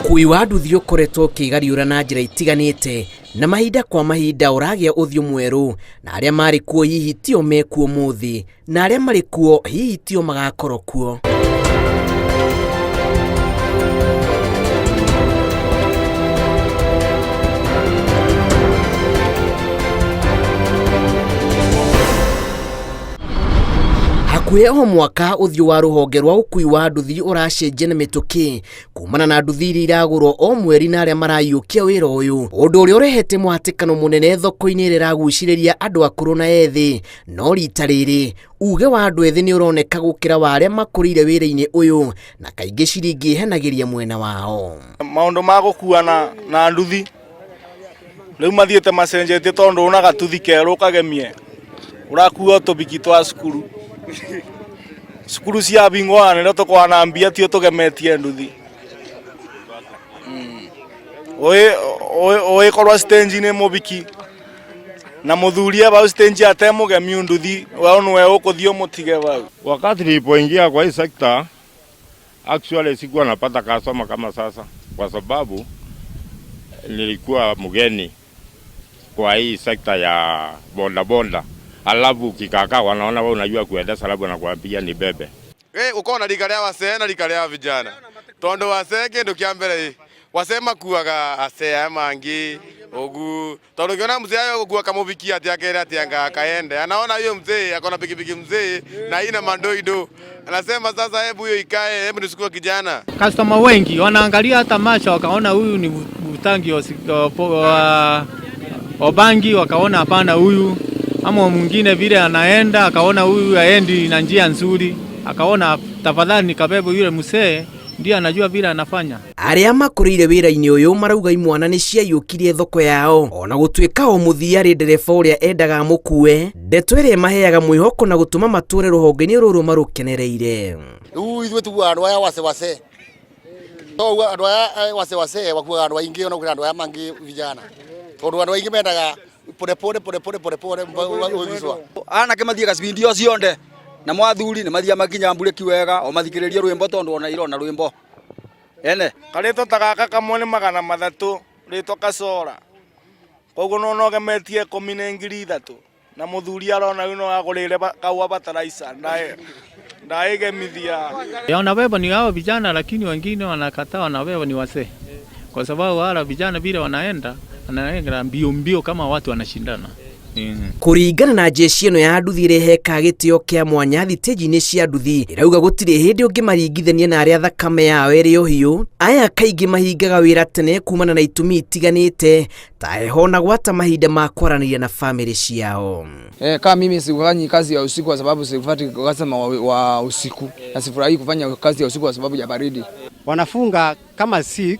Ũkui wa nduthi ũkoretwo ũkĩgariũra na njĩra itiganĩte na mahinda kwa mahinda ũragĩa ũthiũ mwerũ, na arĩa marĩ kuo hihi tio mekuo ũmũthĩ, na arĩa marĩ kuo hihi tio magakorwo kuo. Hakuhĩ o mwaka ũthiũ wa rũhonge rwa ũkui wa nduthi ũracenjia na mĩtũkĩ kumana na nduthi iria iragũrwo o mweri na arĩa marayũkia wĩra ũyũ, ũndũ ũrĩa ũrehete mũhatĩkano mũnene thoko-inĩ ĩrĩa ĩragucĩrĩria andũ akũrũ na ethĩ. No rita rĩrĩ uge wa andũ ethĩ nĩ ũroneka gũkĩra wa arĩa makũrĩire wĩra-inĩ ũyũ, na kaingĩ ciringi ĩhenagĩria mwena wao. Maũndũ ma gũkuana na nduthi rĩu mathiĩte macenjetie tondũ una gatuthi kerũ ũkagemie ũrakua tũbiki twa cukuru cukuru cia bingwa nĩrĩo tũkwana mbia tio tũgemetie nduthi. Ũĩkorwo stage-inĩ mũbiki na mũthuri e vau stage ate mũgemiu nduthi we nĩwe ũkũthiĩ ũmũtige vau. Wakati nilipoingia kwa hii sekta actually sikuwa napata customer kama sasa, kwa sababu nilikuwa mgeni kwa hii sekta ya boda boda. Alafu ukikaka wanaona wewe unajua kuendesha, alafu wanakuambia ni bebe. Ukona rika ria wasee na rika ria vijana, tondu wasee kindu kia mbere wasee makuaga asee aya mangi ugu, tondu ukiona mzee ayo gukua kamubiki ati akere ati anga akaende, anaona huyo mzee akona pikipiki mzee na ina mandoido, anasema sasa hebu hiyo ikae, hebu nisukue kijana. Customer wengi wanaangalia hata macho wakaona huyu ni mtangi wa bangi, wakaona hapana huyu, ama mwingine vile anaenda akaona huyu haendi na njia nzuri, akaona tafadhali nikabebe yule mzee ndiye anajua vile anafanya. Arĩa makũrĩire wĩra-inĩ ũyũ marauga imwana nĩ ciaiyũkirie thoko yao, ona gũtuĩka o mũthii arĩ ndereba ũrĩa endaga amũkue, ndeto ĩrĩa ĩmaheaga mwĩhoko na gũtũma matũre rũhonge-inĩ rũrũ marũkenereire. Rĩu ithuĩ tugaga andũ aya wase wase, to andũ aya wase wase wakuaga andũ aingĩ ona gũkĩra andũ aya mangĩ vijana, tondũ andũ aingĩ mendaga pole pole pole pole pole pole ũgicwa. Anake mathiaga cibindi o cionde na mwathuri nĩ mathiaga makinya mburĩki wega o mathikĩrĩrie rwĩmbo tondũ ona irona rwĩmbo ene. Karĩtwa ta gaka kamwe nĩ 300 rĩtwa kacora, koguo no nogemetie ikũmi na ngiri ithatũ, na mũthuri arona rĩu no agũrĩre kaua bataraitha ndaĩgemithia. Wanabeba ni hao vijana, lakini wengine wanakataa, wanabeba ni wazee, kwa sababu wala vijana vile wanaenda wanaenda mbio mbio kama watu wanashindana. Kũringana na jeshi ĩno ya nduthi ĩrĩa ĩhekaga gĩtĩo kĩa mwanya thitĩnji-inĩ cia nduthi, ĩrauga gũtirĩ hĩndĩ ũngĩmaringithania na arĩa thakame yao ĩrĩ o hiũ. Aya kaingĩ mahingaga wĩra tene kumana na itũmi itiganĩte ta heho na gwata mahinda ma kwaranĩria na famĩlĩ ciao. Kama mimi sifanyi kazi ya usiku kwa sababu sifati customer wa usiku, na sifurahii kufanya kazi ya usiku kwa sababu ya baridi. Wanafunga kama 6,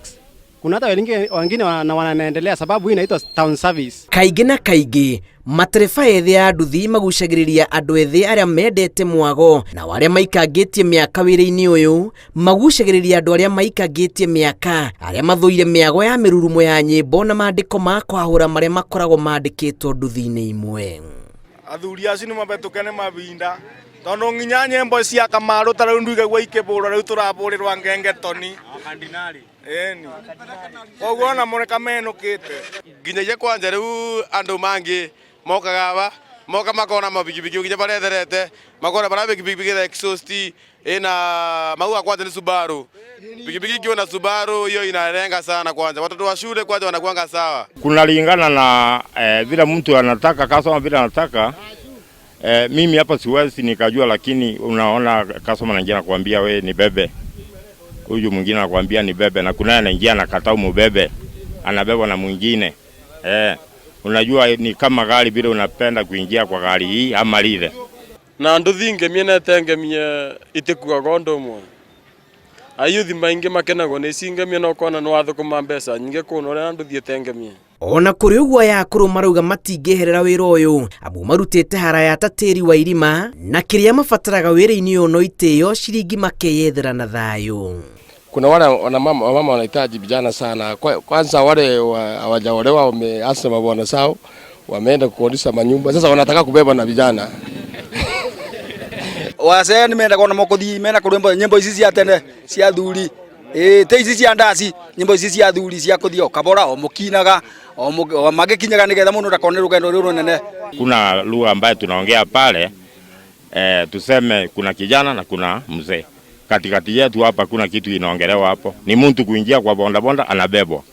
kuna hata wengine wanaendelea sababu hii inaitwa town service. Kaingĩ na kaingĩ matereba ethĩ a nduthi magucagĩrĩria andũ ethĩ arĩa mendete mwago, na arĩa maikangĩtie mĩaka wĩra-inĩ ũyũ magucagĩrĩria andũ arĩa maikangĩtie mĩaka, arĩa mathũire mĩago ya mĩrurumo ya nyĩmbo na maandĩko ma kwahũra marĩa makoragwo mandĩkĩtwo nduthi-inĩ imwe. Athuri acio nĩ mabetũke nĩ mabinda, tondũ nginya nyĩmbo cia Kamaru ta rĩu nduigagua ikĩbũrwo, rĩu tũrabũrĩrwa ngengetoni. Ĩni. Koguo ona mũreka menũkĩte. Nginyagia kwanja rĩu andũ mangĩ mokaga aba, moka makona mabikibiki nginya baretherete, makona bara bikibiki ĩna exhaust ina maua kwanza ni Subaru. Pikipiki ikiwa na Subaru hiyo inalenga sana kwanza. Watoto wa shule kwanza wanakuanga sawa. Kunalingana na vile mtu anataka, customer vile anataka. Mimi hapa siwezi nikajua, lakini unaona customer anaingia anakuambia we ni bebe. Huyu mwingine anakuambia ni bebe, na kuna anaingia anakataa umubebe, anabebwa na mwingine. Unajua ni kama gari vile unapenda kuingia kwa gari hii ama lile. Na nduthi ngemie nete ngemie itikuaga ũndũ ũmwe. Ayuthi maingĩ makenagwo nĩ ici ngemie na ũkona nĩ wathũkũma mbeca nyingĩ kũna ũrĩa nduthi ĩtengemie. Ona kũrĩ ũguo aya akũrũ marauga matingĩeherera wĩra ũyũ, amu marutĩte haraya ta tĩri wa irima, na kĩrĩa mabataraga wĩra-inĩ ũyũ no itĩo ciringi makeyethera na thayũ. Kuna wale wamama wanahitaji vijana sana. Kwanza wale hawajaolewa wameanza mabwana zao, wameenda kukodisha manyumba. Sasa wanataka kubeba na vijana. Wazee nimeenda kuona mokothi, mena kurwimbo nyimbo ici cia tene cia thuri. Ĩĩ te ici cia ndaci, nyĩmbo ici cia athuri cia kũthiĩ o kabora o mũkinaga o magĩkinyaga nĩgetha mũndũ ndakone rũgendo rũrũ rũnene. Kuna lugha ambayo tunaongea pale tuseme kuna kijana na kuna mzee. Katikati yetu hapa kuna kitu inaongelewa hapo. Ni mtu kuingia kwa bonda bonda anabebwa.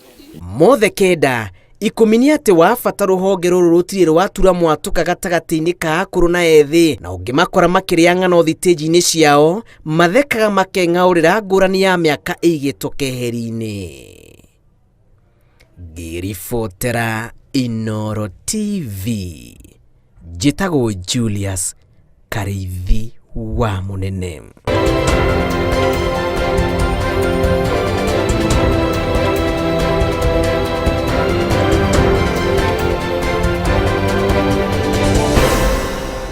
Mothe kenda ikũmi nĩ atĩ wa bata rũhonge rũrũ rũtirĩ rwatura mwatũka gatagatĩ-inĩ ka akũrũ na ethĩ, na ũngĩmakora makĩrĩa ng'ano thitĩnji-inĩ ciao mathekaga makeng'aũrĩra ngũrani ya mĩaka ĩigĩtwo keheri-inĩ. Ngĩribotera Inooro TV, njĩtagwo Julius Karĩithi wa Mũnene.